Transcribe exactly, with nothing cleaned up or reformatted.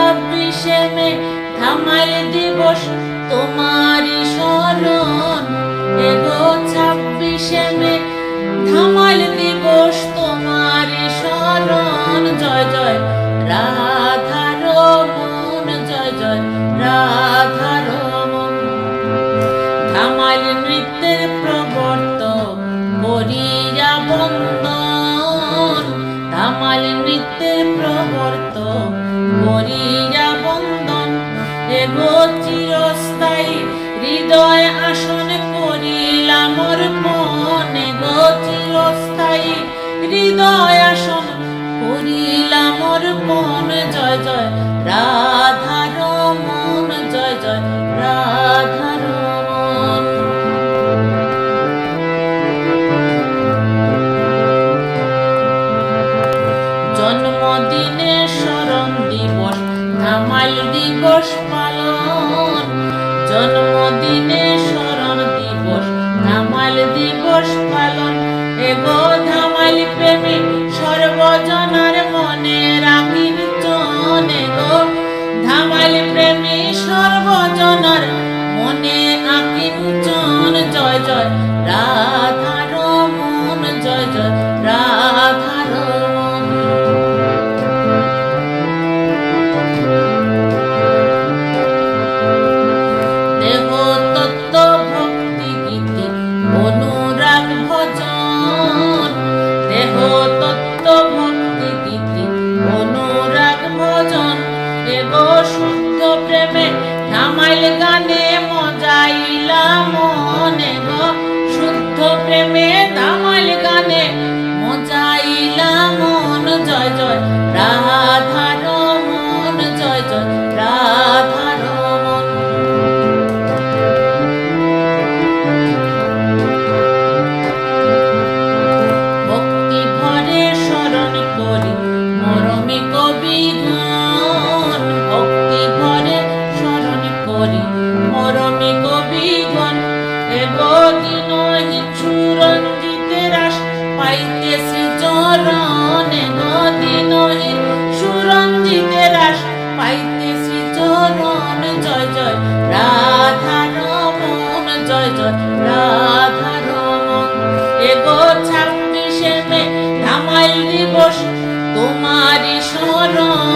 ছাব্বিশে মে ধামাইল দিবস তোমারই স্মরণ, এগো ছাব্বিশে মে ধামাইল দিবস তোমারই স্মরণ। জয় জয় রাধারমন, জয় জয় রাধারমন। ধামাইল নৃত্যের প্রবর্তক করিয়া বন্দন, ধামাইল নৃত্যের প্রবর্তক করিয়া বন্দন। এগো চিরস্থায়ী হৃদয় আসন করিলাম অর্পণ, এগো চিরস্থায়ী হৃদয় আসন করিলাম অর্পণ। জয় জয় রাধারমন, জয় জয় রাধারমন। জন্মদিনে স্মরণ দিবস, ধামাইল দিবস পালন। জন্মদিনে স্মরণ দিবস, ধামাইল দিবস পালন। এগো ধামাইল প্রেমী সর্বজনার মনে রাখিন চন, এগো ধামাইল প্রেমী সর্বজনার মনে আঁকিন চন। জয় জয় রাধারমন, জয় জয় রাধারমন। দেহ তত্ত্ব ভক্তি গীতি অনুরাগ ভজন, দেহ তত্ত্ব ভক্তি গীতি অনুরাগ ভজন। এগো শুদ্ধ প্রেমে ধামাইল গানে মজাইলা মন, এগো শুদ্ধ প্রেমে ধামাইল গানে মজাইলা মন। জয় জয় রাধারমন, জয় জয় রাধারমন। ভক্তি ভরে স্মরণ করি মরমী কবিগণ, ভক্তি ভরে স্মরণ করি মরমী কবিগণ। এগো দীনহীন সুরঞ্জিতের আশ পাইতেছি চরণ, এগো দীনহীন সুরঞ্জিতের আশ পাইতেছি চরণ। জয় জয় রাধারমন, জয় জয় রাধারমন। এগো ছাব্বিশে মে ধামাইল দিবস তোমারই স্মরণ।